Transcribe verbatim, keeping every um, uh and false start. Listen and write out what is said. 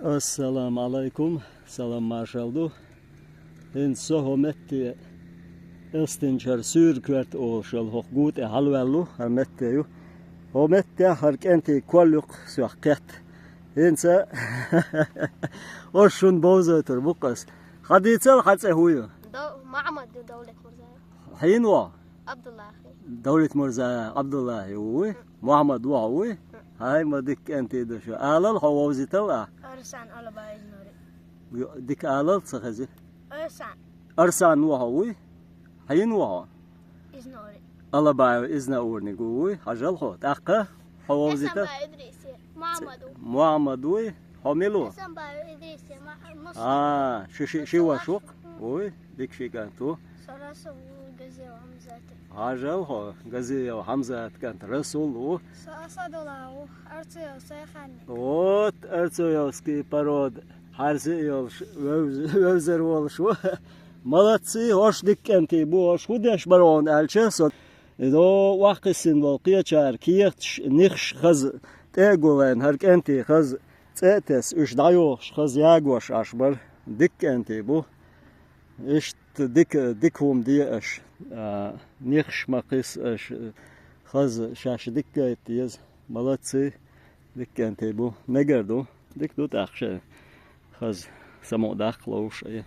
Ассаламу Ӏалайкум, салам маршалла ду. ХӀинца со хӀокху метте Элстинчара Суьйра коьрта олуш йолу хӀокху гу тӀе хьалаваьлла ву, хӀара метте ю. ХӀокху метте хӀара кӀентий кол ю-кх соьх кхетта. ХӀинца оцу шуна бовзуьйтур бу-кх ас. Хьан дийцал, хьан цӀе хӀун ю? Дов-, Мухьаммад ю, Давлет Мурзаев. Хьан ву? Абдуллахи. Давлет Мурзаев Абдуллахи ву, вуй? Мухьаммад ву хьо, вуй? Хьай, ма дика кӀентий ду шу. Алал, хьо вовзийтал а? Арсан Алабаев Изнаури. Йо, дика алал, ца хези. Арсан. Арсан ву хьо, вуй? Хьан ву хьо? Изнаури. Алабаев Изнаурниг ву, вуй? Хьажал хьо. ТӀаккха хьо вовзийтал? Хасанбаев Идрис, Мухьаммад ву. Мухьаммад вуй? Хьо мила ву? Хасанбаев Идрис, Ма-, Муслим. А, шу ши-, ши ваш ву-кх? Вуй, дика ши кӀант ву. Со Расул ву, Газиев Хьамзат. Хьажал хьо, Газиев Хьамзат кӀант Расул ву. Со Асадулла ву, Арцуев Сайханни. Вот, арцуевский порода, хьарза а йолуш, вевз-, вевзар волуш ву. Молодцы, хӀорш дика кӀентий бу, хӀорш хӀун деш бара хьуна аьлча, со и до ваккхиссина волу кхечара кехаташ, нихаш хаза тӀе а гулайна, хӀара кӀентий хаза цӀе а тесна, уьш дӀайохуш, хаза ягош Ӏаш бара. Дика кӀентий бу. Иштта дика, дика хӀума де аша, а, нихаш ма кхисса аша, хаза шаьш дика гайта деза. Молодцы, дика кӀентий бу. Мегар ду. Дика ду тӀаккха шайн хаза самукъадаккха ловш а.